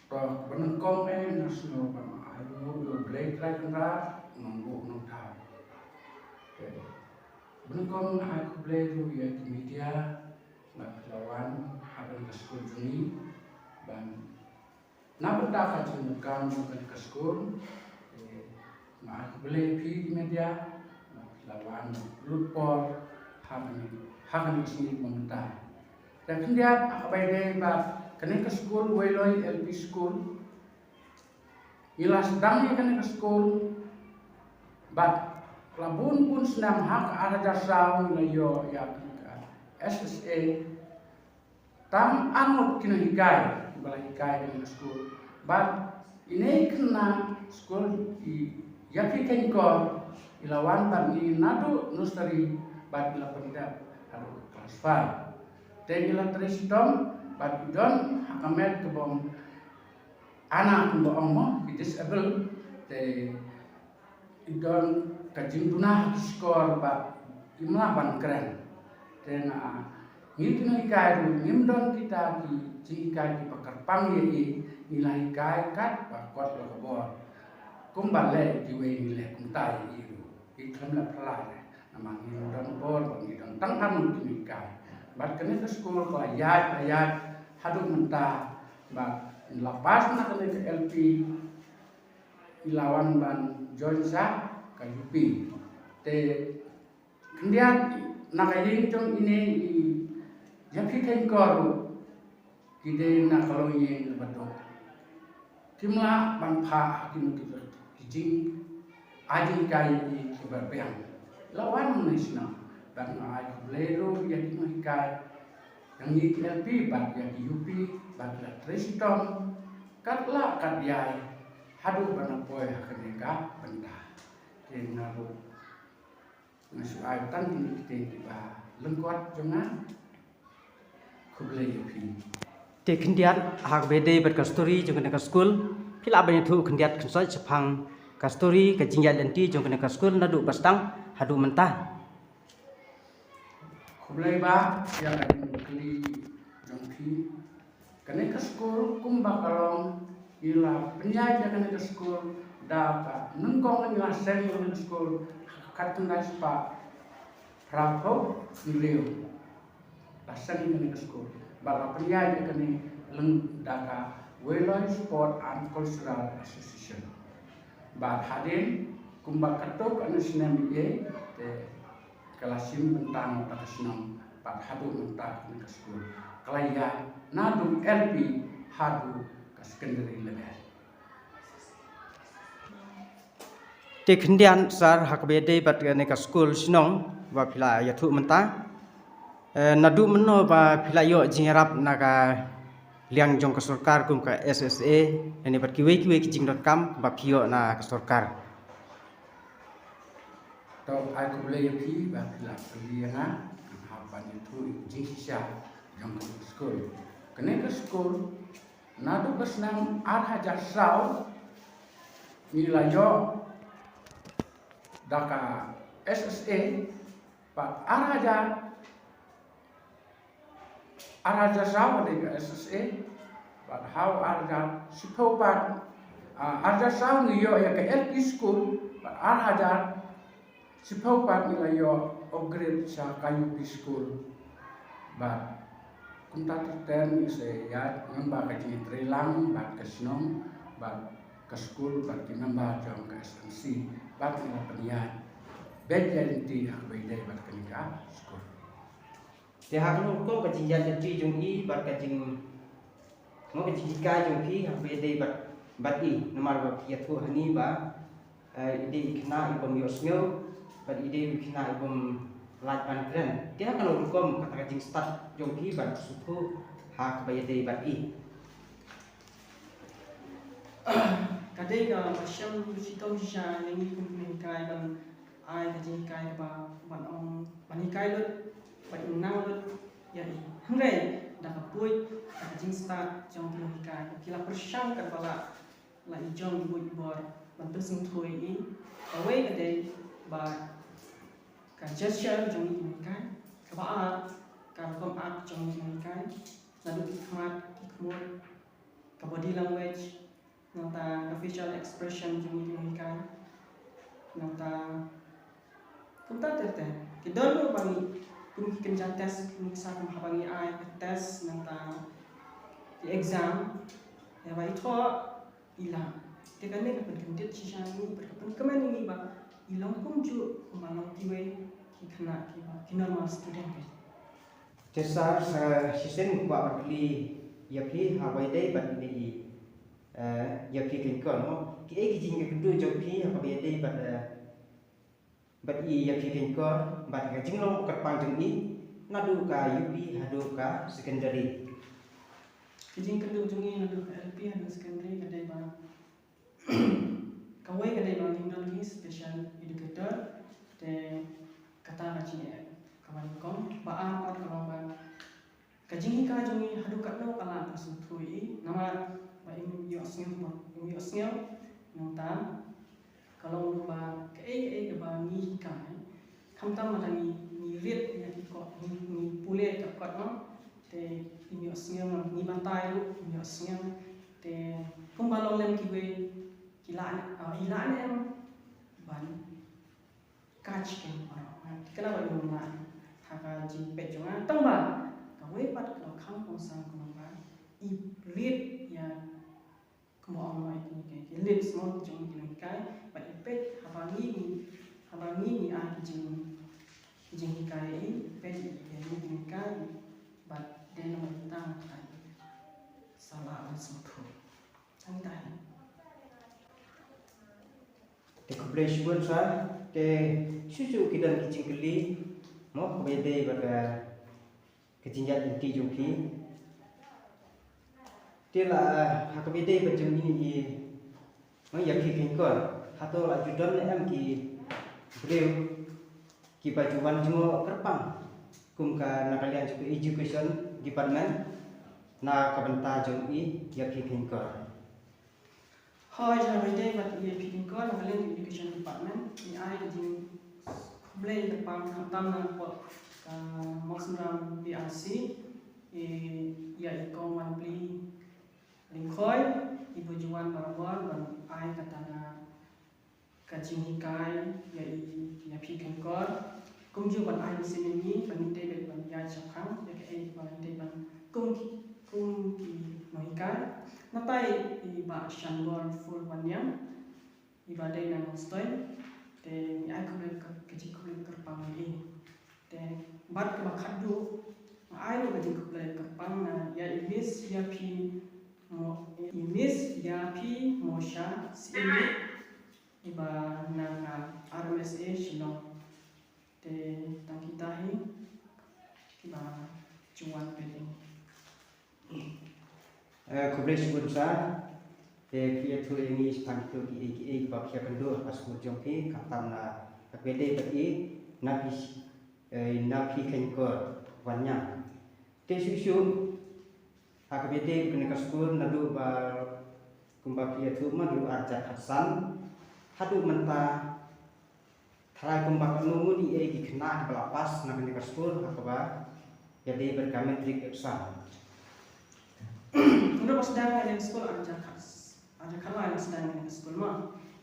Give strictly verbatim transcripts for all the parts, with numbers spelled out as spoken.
To, ba nyngkong eh nga sngew ba nga ai khublei ïa U Blei Trai Kynrad, nongbuh nongthaw. Te ba nyngkong nga ai khublei ruh ïa ki media ba phi la wan ha kane ka skul jong ngi ban na bynta ka jingdonkam jong kane ka skul. Te nga ai khublei ïa phi ki media ba phi la wan lut por ha kane, ha kane ka sngi ba mynta. Te khyndiat ha kaba ïadei bad kane ka skul Weiloi L P School. Ngi la sdang ïa kane ka skul bad la bun bun snem, ha ka ar hajar saw ngi la ïoh ïa ka S S A. Tang arngut ki nonghikai ba la hikai kane ka skul. Bad ine i khynnah skul i Ïaphi Kheiñkor i la wan bad ngi naduh nursery bad i la pyndep haduh class five. Te i la trei shitom bad i don ha ka met kaba ong ana kumba ong mo, i disable. Te i don ka jingduna ha ki shkor bad im lah ban kren. Te nga, ngi ki nonghikai ruh ngim don kita ki jinghikai kiba kyrpang ïa i, ngi la hikai katba kot la ka bor. Kumba leh kiwei ngi leh kumta ïa i ruh. I khlem leh phylla leh. Namar ngi don bor bad ngi don tang arngut ki nonghikai. Bad kane ka skul ka la ïaid, la ïaid haduh mynta bad la pass na kane ka L P, i la wan ban join sa ka U P. Te khyndiat na ka ïing jong ine i Ïaphi Kheiñkor ruh ki dei na ka longïing kaba duk. Kim lah ban phah ha kino kino ki jing, ai jinghikai kiba biang. La wan hangne shnong bad nga ai khublei ruh ïa ki nonghikai jong ngi ki L P bad ïa ki U P ba ki la trei shitom katba lah katba ïai haduh ban poi ha kane ka bynta. Te nga ruh nga shu ai tang kine ki ktien kiba lyngkot jong nga. Khublei ïa phi. Te khyndiat ha kaba ïadei bad ka story jong kane ka skul, phi lah ban ïathuh khyndiat kynsoit shaphang ka story, ka jingïaid lynti jong kane ka skul naduh ba sdang haduh mynta. Khublei bah ïa ka jingkylli jong phi. Kane ka skul kumba ka long, ngi la pynïaid ïa kane ka skul da ka nyngkong, ngi la seng ïa kane ka skul ha ka khatkhyndai spah phra phew hynriew. La seng ïa kane ka skul bad la pynïaid ïa kane lyngba da ka Weiloi Sport and Cultural Association. Bad hadien kumba katto katne snem ïa, te ka la shim bynta na ka shnong bad haduh mynta kane ka skul ka la ïaid naduh L P haduh ka secondary level. Te khyndiat sir, ha kaba ïadei bad kane ka skul shnong ba phi la ïathuh mynta, eh, naduh mynno ba phi la ïoh jingïarap na ka liang jong ka sorkar kum ka S S A lane bad kiwei kiwei ki jingdonkam ba phi ïoh na ka sorkar? To, ai khublei ïa phi ba phi la kylli ïa nga, nga hap ban ïathuh ïa ka jingshisha jong ka skul. Kane ka skul naduh ka snem ar hajar saw ngi la ïoh da ka S S A, bad ar hajar ar hajar saw ka dei ka S S A, bad ha u ar hajar shiphew pat, ah, ar hajar saw ngi ïoh ïa ka L P school, bad ar hajar shiphew pat ngi la ïoh upgrade sha ka U P school. Bad kumta ter ter ngi sa ïaid ngan ba ka jingïatreilang bad ka shnong, bad ka skul, bad ki member jong ka S M C, bad ngi la pynïaid beit ïaid lynti ha kaba ïadei bad kane ka skul. Te ha kano rukom ka jingïaid lynti jong i bad ka jing, mo, ka jinghikai jong phi ha kaba ïadei bad, bad i, namar ba phi ïathuh hangne ba, eh, i dei i khynnah i bym ïohsngew bad i dei i khynnah i bym lait ban kren. Te ha kano rukom kata ka jingstad jong phi ban sngewthuh ha kaba ïadei bad i? Ka dei kaba shem shitom shisha ïa ngi kum ki nonghikai ban ai ka jinghikai kaba, ban ong, ban hikai lut, ban im nang lut ïa i. Hynrei da ka buit, da ka jingstad jong ki nonghikai, ki la pyrshang katba lah, la i jong i buit i bor ban pynsngewthuh ïa i. Kawei ka dei ba ka gesture jong ngi ki nonghikai, kaba ar ka rukom act jong ngi ki nonghikai, naduh ki khmat, ki khmut, ka body language, nangta ka facial expression jong ngi ki nonghikai, nangta kumta ter ter. Ki don ruh ba ngi, kum ki kynja test, kum ki sa kum haba ngi ai ka test, nangta ki exam, ïa ba i thoh i lah. Te kane ka pynkyndit shisha ngi, bad ka pynkmen ïa ngi ba i long kumjuh kumba long kiwei ki khynnah kiba ki normal student. Te sir, eh, shisien nga kwah ban kylli ïa phi, haba ïadei bad ine i, eh, ïa phi khein kor, mo? Kiei ki jingïakynduh jong phi haba ïadei bad, eh, bad i ïa phi khein kor, bad ka jinglong kyrpang jong i naduh ka U P haduh ka secondary? Ka jingkynduh jong i naduh ka L P haduh secondary ka dei ba kawei ka dei ba ngim don ki special educator, te kata ka jingeh kaba nyngkong. Ba ar pat ka long ba ka jinghikai jong ngi haduh katno ka lah ban sngewthuh ïa i, namar ba im ïohsngew, ba im ïohsngew. Nangta ka long ruh ba kaei kaei kaba ngi hikai, khamtam lada ngi, ngi rit ïa ki kot, ngi, ngi pule ka kot, no, te im ïohsngew, ngi batai ruh im ïohsngew. Te kumba long lem kiwei ki lah ne, ah, i lah ne em ban catch kane baroh. Te kane ba i ong nga ha ka jingpeit jong nga, tang ba kawei pat kaba kham kongsan ka long ba i rit ïa, kumba ong mo, ïa kine ki lips, mo, ki jong ki nonghikai, bad i peit haba ngi, haba ngi ngi ai ki jing, ki jinghikai ïa i, i peit ïa kine ki nonghikai, bad dei namar kata ka sa lah ban sngewthuh. Tang ita hi. Te khublei shibun sir, te shuh shuh ki don ki jingkylli, mo, kaba ïadei bad ka, ka jingïaid lynti jong phi. Te la, ha kaba ïadei bad jong ine i, mo, ïa phi khein kor, hato la ju don ne em ki briew kiba ju wan jngoh kyrpang kum ka na ka liang jong ka education department na ka bynta jong i ïa phi khein kor? Hooid, ha kaba ïadei bad ïa phi khein kor, na ka liang ka education department ngi ai ka jingkhublei kyrpang khamtam na ka, ka Mawsynram P R C, ïa i Kong Wanpli Lyngkhoi, iba ju wan barabor ban ai kata ka ka jinghikai ïa i, ïa phi khein kor. Kumjuh ban ai mynsiem ïa ngi, ban ïadei bad ban ïaid shaphang ïa kaei ba ngi dei ban kum ki, kum ki nonghikai. Nangta i Bah Shanbor Phul Wanniang, iba dei na Nongstoiñ, te ngi ai khublei, ka, ka jingkhublei kyrpang ïa i. Te bad kaba khatduh, nga ai ruh ka jingkhublei kyrpang na ïa i Miss Ïaphi Mo, i Miss Ïaphi Mosha Syiem, iba na ka R M S A Shillong. Te tang kita hi kiba ju wan peit ïa ngi. Eh, khublei shibun sir. Te phi ïathuh ïa ngi shaphang kito kiei kiei kiba phi ïakynduh ha ka skul jong phi, khamtam na ka kaba ïadei bad i Naphi, eh, Naphi Kheiñkor Wanniang. Te shuh shuh ha kaba ïadei bad kane ka skul, naduh ba kumba phi ïathuh, naduh arhajar khatsan haduh mynta, tharai kumba katno ngut ïa ki khynnah kiba la pass na kane ka skul ha kaba ïadei bad ka matric exam? Naduh ba sdang kane ka skul arhajar khat, arhajar khatlai la sdang kane ka skul, mo.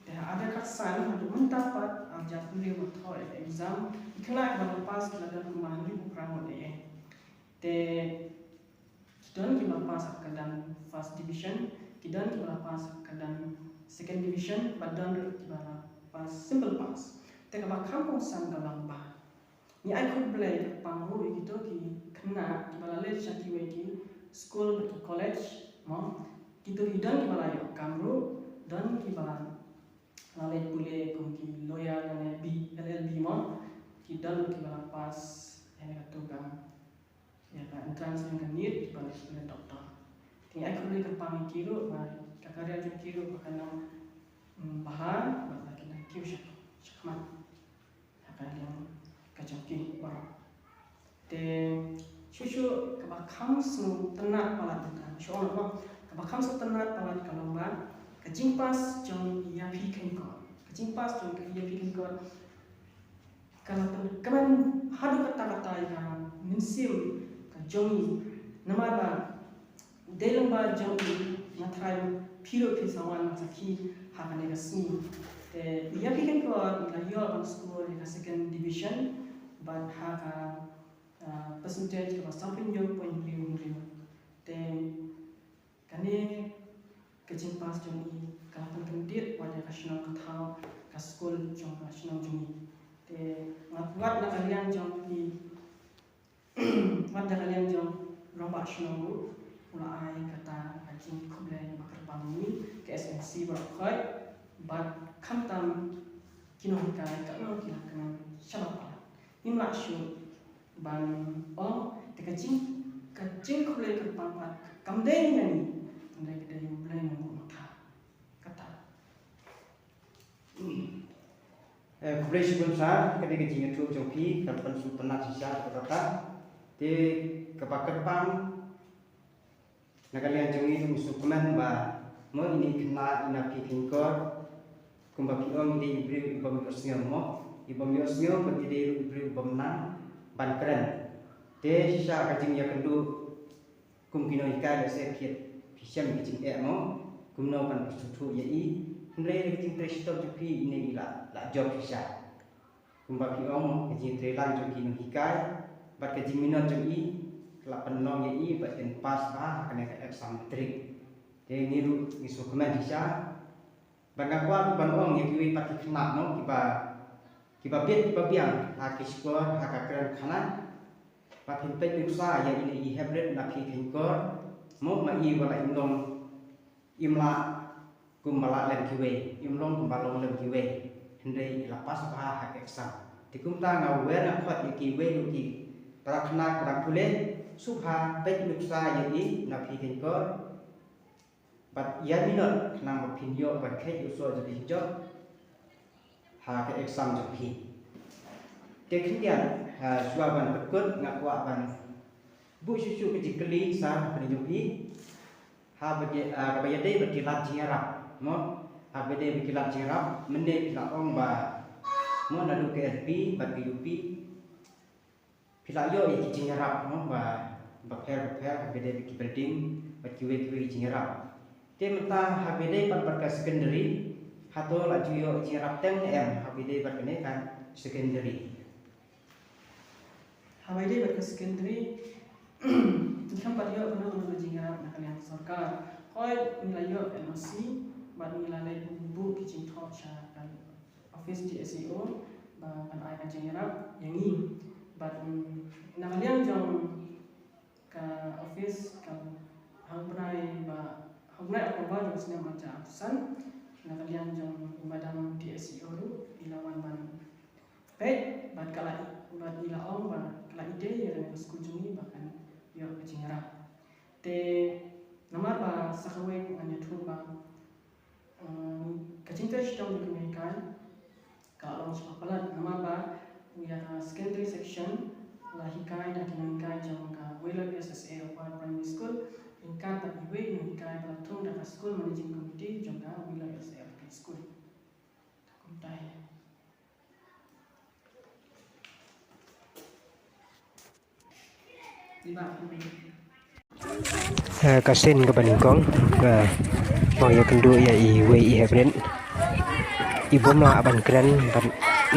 Te ha arhajar khatsan haduh mynta pat arhajar hynriew ba thoh ïa ka exam, ki khynnah kiba la pass ki la don kumba hynriew phew phra ngut ïa. Te ki don kiba la pass ha ka kyrdan first division, ki don kiba la pass ha ka kyrdan second division, bad don ruh kiba la pass simple pass. Te kaba kham kongsan ka long ba ngi ai khublei kyrpang ruh ïa kito ki khynnah kiba la leit sha kiwei ki skul bad ki college, mo. Kito ki don kiba la ïoh kam ruh, don kiba la leit pule kum ki lawyer lane B, L L B, mo. Ki don ruh kiba la pass ïa kata ka, ïa ka entrance jong ka NEET, kiba la leit pule doctor. Te ngi ai khublei kyrpang ïa ki ruh ba ka career jong ki ruh ba kan long, mm, bha, bad ba kin nang kiew sha, shakhmat ha ka liang ka jong ki baroh. Te shuh shuh kaba kham sngewtynnat palat, mynta shu ong, kaba kham sngewtynnat palat ka long ba ka jingpass jong i Ïaphi Kheiñkor, ka jingpass jong i Ïaphi Kheiñkor ka la pynkmen haduh katta katta ïa ka mynsiem ka jong i, namar ba dei lyngba jong i Nga trai phi ruh phi sa wan sakhi ha kane ka sngi. Te ïa phi kane ka ngi la ïoh ban score ïa ka second division bad ha ka ah, percentage kaba saw phew hynñiew point hynriew hynriew. Te kane ka jingpass jong i ka la pynkyndit wat ïa ka shnong ka thaw ka skul jong ka shnong jong i. Te wat na ka liang jong i wat na ka liang jong rangbah shnong ruh u la ai kata ka jingkhublei ba kyrpang ïa ngi ka S N C baroh khoit bad khamtam ki nonghikai katno ki la kmen sha ba palat. Ngim lah shuh ban ong te ka jing ka jingkhublei kyrpang pat kam dei ïa ngi, kam dei ka dei U Blei nongbuh nongthaw. Kata. Eh, khublei shibun sir, ka dei ka jingïathuh jong phi, ka pynsngewtynnat shisha kata. Te kaba kyrpang na ka liang jong ngi, ngi sngewkmen ba mo ine i khynnah i Naphi Kheiñkor, kumba phi ong, i dei i briew i bym ïohsngew mo, i bym ïohsngew bad i dei ruh i briew i bym nang ban kren. Te shisha ka jingïakynduh kum ki nonghikai lehse phi, phi shem ki jingeh mo, kumno ban pynsngewthuh ïa i. Hynrei da ka jingtrei shitom jong phi ine i la, la jop shisha. Kumba phi ong, ka jingtreilang jong ki nonghikai bad ka jingminot jong i ka la pynlong ïa i ba in pass bha ha kane ka exam matric. Te ngi ruh ngi sngewkmen shisha. Bad nga kwah ban ong ïa kiwei pat ki khynnah mo kiba, kiba bit kiba biang ha ki shkor ha ka kren khana. Ba phin peit nuksa ïa ine i heprit Naphi Kheiñkor mo, ma i wat la im long, im lah kumba lah lem kiwei, im long kumba long lem kiwei. Hynrei i la pass bha ha ka exam. Te kumta nga wer nga khot ïa kiwei ruh ki para khynnah para pule, sngewbha peit nuksa ïa i Naphi Kheiñkor. Bad ïa minot khnang ba phin ïoh ban kheit ïa u soh jong phi jong ha ka exam jong phi. Te khyndiat, ha, shuwa ban pynkut nga kwah ban buh shuh shuh ka jingkylli sa ha phi jong phi. Haba ïa, ha, kaba ïadei bad ki lad jingïarap mo, haba ïadei bad ki lad jingïarap, mynne phi la ong ba mo naduh ka L P bad ka U P phi la ïoh ïa ki jingïarap mo ba, bapher bapher, haba ïadei bad ki building bad kiwei kiwei ki jingïarap. Te mynta haba ïadei pat bad ka secondary, hato la ju ïoh jingïarap teng ne em haba ïadei bad kane ka secondary? Haba ïadei bad ka secondary, ngi khlem pat ïoh kano kano ka jingïarap na ka liang sorkar. Hooid ngi la ïoh N O C bad ngi la leit buh ki jingthoh sha ka office D S E O ba kan ai ka jingïarap ïa ngi. Bad, mm, na ka liang jong ka office ka ha u bnai ba, ha u bnai October jong u snem ar hajar arphew san, na ka liang jong i madam D S E O ruh i la wan ban peit bad ka la, bad i la ong ba ka la ïadei ïa kane ka skul jong ngi ba kan ïoh ka jingïarap. Te namar ba sa kawei ngan ïathuh ba, um, ka jingtrei shitom jong ki nonghikai ka la long sha ba palat namar ba ïa ka secondary section la hikai da ki nonghikai jong ka Wheelock S S A Upper Primary School ryngkat bad iwei i nonghikai ba la thung da ka School Managing Committee jong ka Wheelock S A L P School. Kumta hi. Eh, ka sien kaba nyngkong, eh, nga ïakynduh ïa iwei i heprit. I bym lah ban kren, bad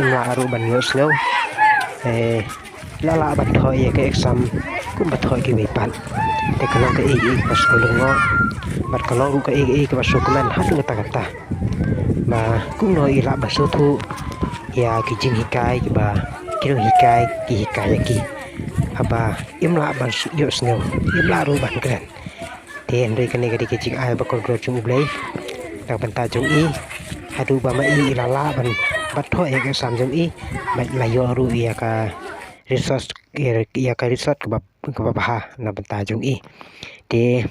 im lah ruh ban ïohsngew. Eh, la lah ban thoh ïa ka exam kumba thoh kiwei pat. Te ka long kaei kaei kaba sngewlyngngoh bad ka long ruh kaei kaei kaba sngewkmen haduh katta katta. Ba kumno i lah ban sngewthuh ïa ki jinghikai kiba ki nonghikai ki hikai ïa ki. Haba im lah ban ïohsngew, im lah ruh ban kren. Te hynrei kane ka dei ka jingai ba kordor jong U Blei na ka bynta jong i. Haduh ba ma i i la lah ban bat thoh ïa ka exam jong i, bad la ïoh ruh ïa ka result, ïa, ïa ka result kaba, kaba bha na bynta jong i. Te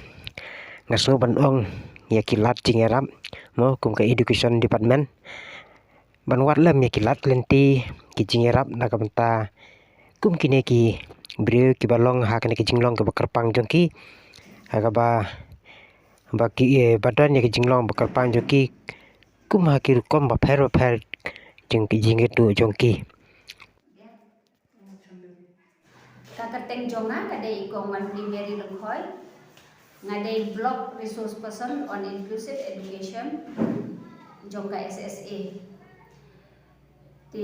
nga sngew ban ong ïa ki lad jingïarap mo, kum ka education department, ban wad lem ïa ki lad lynti ki jingïarap na ka bynta kum kine ki briew kiba long ha kane ki jinglong kiba kyrpang jong ki, ha kaba, ba ki, eh, ba don ïa ki jinglong ba kyrpang jong ki kum ha ki rukom bapher bapher jong ki jingïathuh jong ki. Ka kyrteng jong nga ka dei i Kong Wanpli Mary Lyngkhoi. Nga dei Block Resource Person on Inclusive Education jong ka S S A. Te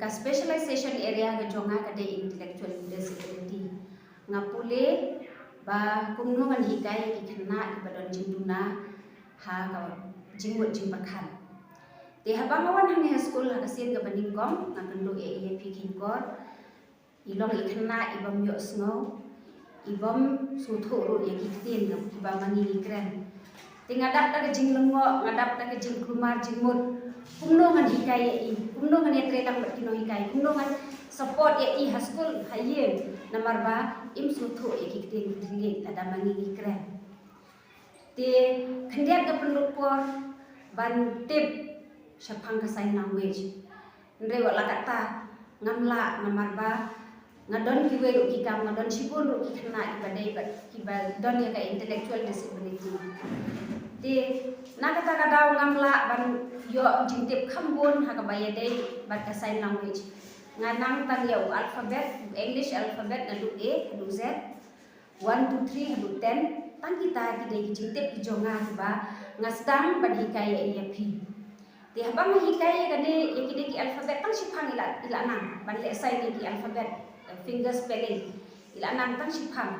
ka specialization area ka jong nga ka dei intellectual disability. Nga pule ba kumno ngan hikai ki khynnah kiba don jingduna ha ka jingmut jingpyrkhat. Te haba nga wan hangne ha skul ha ka sien kaba nyngkong, nga kynduh ïa i Yaphi Kheiñkor. I long i khynnah i bym ïohsngew, i bym sngewthuh ruh ïa ki ktien kiba ma ngi ngi kren. Te nga dap da ka jinglyngngoh, nga dap da ka jingkulmar jingmut. Kumno ngan hikai ïa i, kumno ngan ïatreilang bad ki nonghikai, kumno ngan support ïa i ha skul ha ïing, namar ba im sngewthuh ïa ki ktien ki thylliej lada ma ngi ngi kren. Te khyndiat nga pynlut por ban tip shaphang ka sign language. Hynrei wat la katta ngam lah, namar ba nga don kiwei ruh ki kam, nga don shibun ruh ki khynnah kiba dei bad kiba don ïa ka intellectual disability. Te na kata ka daw ngam lah ban ïoh jingtip kham bun ha kaba ïadei bad ka sign language. Nga nang tang ïa u alphabet, u English alphabet, naduh A haduh Z, one, two, three haduh ten, tang kita ki dei ki jingtip ki jong nga kiba nga sdang ban hikai ïa i Yaphi. Te haba nga hikai ïa kane, ïa kine ki alphabet tang shiphang i la, i la nang ban leh sign ïa ki alphabet, eh, finger spelling. I la nang tang shiphang.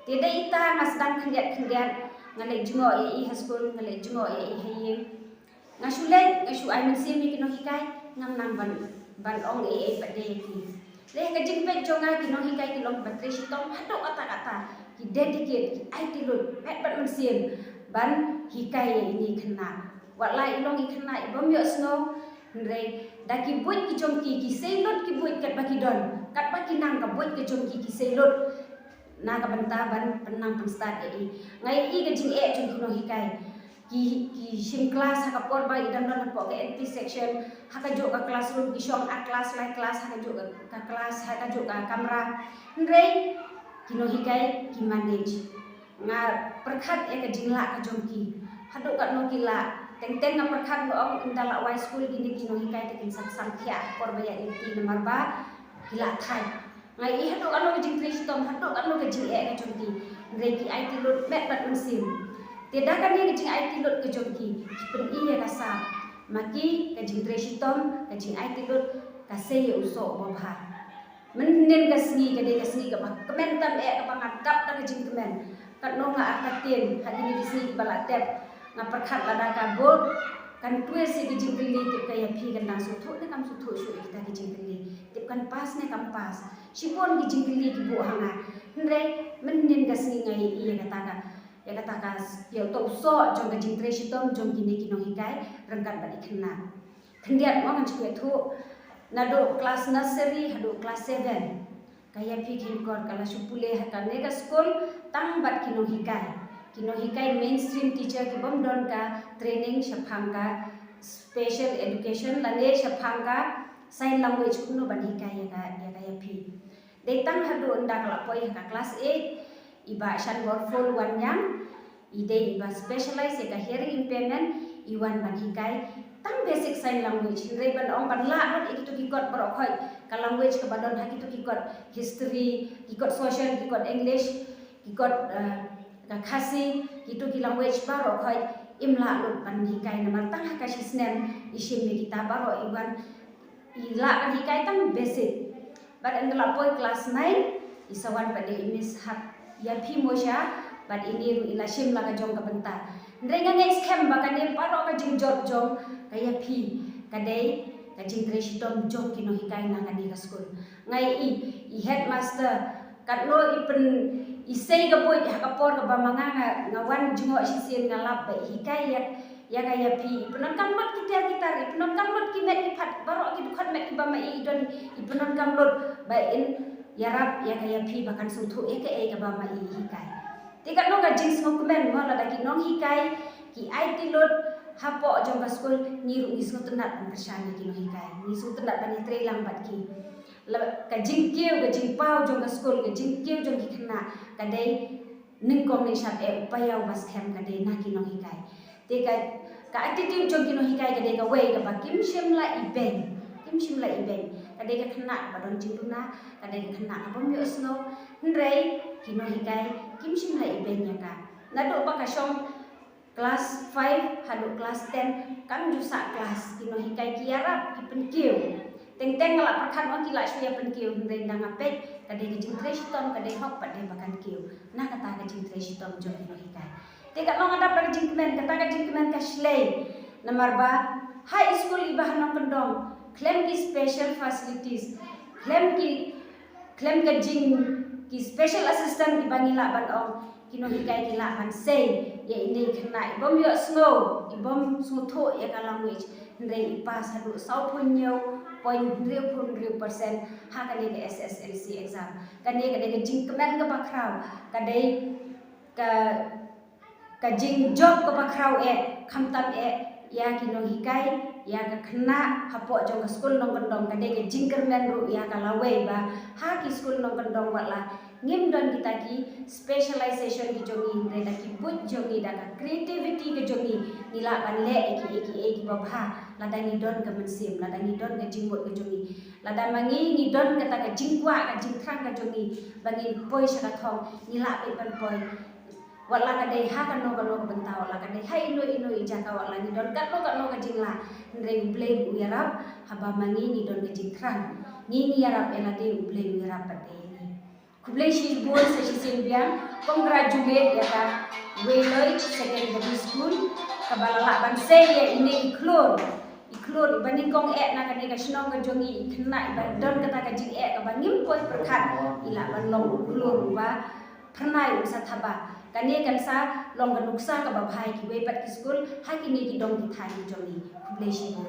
Te dei ita nga sdang khyndiat khyndiat, nga leit jngoh ïa i ha skul, nga leit jngoh ïa i ha ïing. Nga shu leit, nga shu ai mynsiem ïa ki nonghikai, ngam nang ban, ban ong ei ei pat de ïa ki. Leh ka jingpeit jong nga ki nonghikai ki long kiba trei shitom haduh katta katta, ki dedicate, ki aiti lut met bad mynsiem ban hikai ïa ine i khynnah. Wat la i long i khynnah i bym ïohsngew, hynrei da ki buit ki jong ki, ki sei lut ki buit katba ki don, katba ki nang ka buit ki jong ki, ki sei lut na ka bynta ban pynnang pynstad ïa i. Nga ïohi ka jingeh jong ki nonghikai. Ki, ki shim klas ha ka por ba i dang don hapoh ka N P section, ha kajuh ka classroom ki shong ar klas lai klas, ha kajuh ka, ka klas, ha kajuh ka kamra. Hynrei ki nonghikai ki manage. Nga pyrkhat ïa ka jinglah ka jong ki. Haduh katno ki lah. Teng teng nga pyrkhat nga ong ynda la wai skul kine ki nonghikai te kin sa, sa thiah ha ka por ba ïaid lynti namar ba ki lah thait. Nga ïohi haduh katno ka jingtrei shitom, haduh katno ka jingeh ka jong ki. Hynrei ki aiti lut met bad mynsiem. Te da kane ka jingaiti lut ka jong ki, ki pyni ïa ka sap. Ma ki ka jingtrei shitom, ka jingaiti lut, ka sei ïa u soh uba bha. Mynhynnin ka sngi ka dei ka sngi kaba kmen tam eh, kaba nga dap da ka jingkmen. Katno nga artatien ha kine ki sngi kiba la dep. Nga pyrkhat lada ka bud kan twist ïa ki jingkylli, tip ka Yaphi kan dang sngewthuh ne kam sngewthuh shuh ïa kita ki jingkylli. Tip kan pass ne kam pass. Shibun ki jingkylli ki buh ha nga. Hynrei mynhynnin ka sngi nga ïohi ïa kata ka, ïa kata ka, ïa uto u soh jong ka jingtrei shitom jong kine ki nonghikai ryngkat bad i khynnah. Khyndiat mo ngan shu ïathuh, naduh klas nursery haduh klas seven. Ka Yaphi Kheiñkor ka la shu pule ha kane ka skul tang bad ki nonghikai. Ki nonghikai mainstream teacher ki bym don ka training shaphang ka special education lane shaphang ka sign language kumno ban hikai ïa ka, ïa ka Yaphi. Dei tang haduh ynda ka la poi ha ka klas eight, i Bah Shanbor Phul Wanniang, i dei iba specialize ïa ka hearing impairment, i wan ban hikai tang basic sign language. Hynrei ban ong ban lah lut ïa kito ki kot baroh khoit, ka language kaba don ha kito ki kot history, ki kot social, ki kot English, ki kot, eh, ka Khasi, kito ki language baroh khoit im lah lut ban hikai namar tang ha ka shisnem i shim ïa kita baroh, i wan i lah ban hikai tang basic. Bad ynda la poi klas nine, i sa wan pat de i Miss Hap Yaphi Mosha, bad ine ruh i la shim la ka jong ka bynta. Hynrei nga ngeit skhem ba kane baroh ka jingjop jong ka Yaphi ka dei ka jingtrei shitom jong ki nonghikai na kane ka skul. Nga ïohi i headmaster katno i pyn, i sei ka buit ha ka por kaba ma nga nga, nga wan jngoh shisien nga lap ba i hikai ïa, ïa ka Yaphi. I pyndonkam lut ki tiar ki tar, i pyndonkam lut ki met ki phat, baroh ki dkhot met kiba ma i i don, i pyndonkam lut ba in ïarap ïa ka Yaphi ba kan sngewthuh ïa kaei kaba ma i i hikai. Te katno ka jingsngewkmen mo lada ki nonghikai ki aiti lut hapoh jong ka skul, ngi ruh ngi sngewtynnat ban kyrshan ïa ki nonghikai, ngi sngewtynnat ban ïatreilang bad ki. La, ka jingkiew, ka jingpaw jong ka skul, ka jingkiew jong ki khynnah ka dei nyngkong nyngshap eh, u paidbah uba skhem ka dei na ki nonghikai. Te ka, ka attitude jong ki nonghikai ka dei kawei kaba kim shym la ibeiñ, kim shym la ibeiñ. Ka dei ka khynnah kaba don jingduna, ka dei ka khynnah kaba ym ïohsngew, hynrei ki nonghikai kim shym la ibeiñ ïa ka. Naduh ba ka shong class five haduh class ten kam ju sah class, ki nonghikai ki ïarap, ki pynkiew. Teng teng nga la pyrkhat ong ki la shu ïa pynkiew, hynrei ynda nga peit ka dei ka jingtrei shitom, ka dei hok pat dei ba kan kiew. Na kata ka jingtrei shitom jong ki nonghikai. Te ka long adap da ka jingkmen, kata ka jingkmen ka shlei. Namar ba high school iba ha nongkyndong khlem ki special facilities, khlem ki, khlem ka jing, ki special assistant kiba ngi lah ban ong, ki nonghikai ki lah ban sei ïa ine i khynnah i bym ïohsngew, i bym sngewthuh ïa ka language, hynrei i pass haduh sawphew hynñiew point hynriew hynriew percent ha kane ka S S L C exam. Kane ka dei ka jingkmen kaba khraw, ka dei ka, ka jingjop kaba khraw eh, khamtam eh ïa ki nonghikai, ïa ka khynnah hapoh jong ka skul nongkyndong, ka dei ka jingkyrmen ruh ïa ka lawei ba ha ki skul nongkyndong wat la ngim don kita ki specialization ki jong ngi, hynrei da ki buit jong ngi, da ka creativity ka jong ngi, ngi lah ban leh ïa kiei kiei kiba bha lada ngi don ka mynsiem, lada ngi don ka jingmut ka jong ngi, lada ma ngi ngi don kata ka jingkwah, ka jingthrang ka jong ngi ba ngin poi sha ka thong, ngi lah beit ban poi. Wat la ka dei ha kano kano ka bynta, wat la ka dei ha ino ino i jaka, wat la ngi don katno katno ka jinglah, hynrei U Blei u ïarap haba ma ngi ngi don ka jingthrang. Ngi ngi ïarap ïa lade, U Blei u ïarap pat ïa ngi. Khublei shibun sa shisien biang, congratulate ïa ka Weiloi Secondary School kaba la lah ban sei ïa ine i khlur, i khlur iba nyngkong eh na kane ka shnong ka jong ngi, i khynnah iba don kata ka jingeh kaba ngim poi pyrkhat, i lah ban long u khlur uba phyrnai, um sa thaba. Kane kan sa long ka nuksa kaba bha ïa kiwei pat ki skul ha kine ki dong ki thaiñ ki jong ngi. Khublei shibun.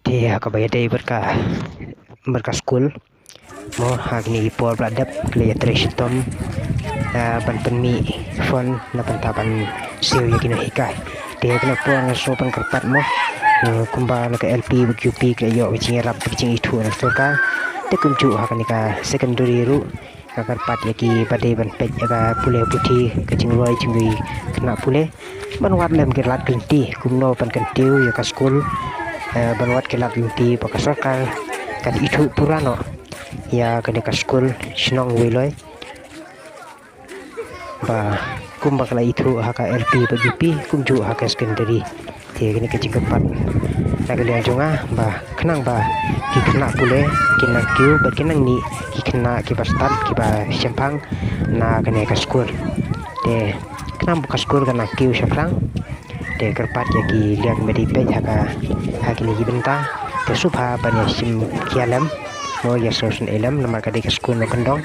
Te ha kaba ïadei bad ka, bad ka skul mo, ha kine ki por ba la dep ki la ïatrei shitom, ah, ban pynmih fund na bynta ban siew ïa ki nonghikai. Te ha kane ka por nga sngewbha ban kyrpad mo, eh, kumba na ka L P bad U P ki la ïoh ka jingïarap, ka jingithuh na ka sorkar, te kumjuh ha kane ka secondary ruh nga kyrpad ïa ki ba dei ban peit ïa ka pule puthi, ka jingroi jong ki khynnah pule, ban wad lem ki lad ki lynti kumno ban kyntiew ïa ka skul, eh, ban wad ki lad ki lynti ba ka sorkar kan ithuh pura noh ïa kane ka skul shnong Weiloi, ba kumba ka la ithuh ha ka L P bad U P, kumjuh ha ka secondary. Te kane ka jingkyrpad na ka liang jong nga ba khnang ba ki khynnah pule kin nang kiew bad kin nang mih ki khynnah kiba stad, kiba shemphang na kane ka skul. Te khnang ba ka skul kan nang kiew shaphrang. Te kyrpad ïa ki liang ba dei peit ha ka, ha kine ki bynta, te sngewbha ban ïa shim khia lem mo, ïa sngewsynei lem, namar ka dei ka skul nongkyndong.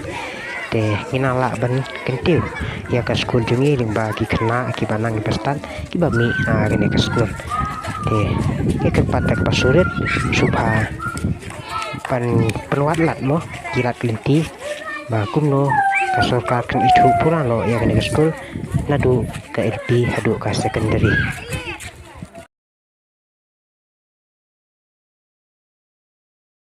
Te ngin nang lah ban kyntiew ïa ka skul jong ngi lyngba ki khynnah kiba nang, kiba stad, kiba mih na kane ka skul. Te ngi kyrpad da kaba surit, sngewbha ban pynwad lad mo ki lad ki lynti ba kumno ka sorkar kan ithuh pura noh ïa kane ka skul, naduh ka L P haduh ka secondary.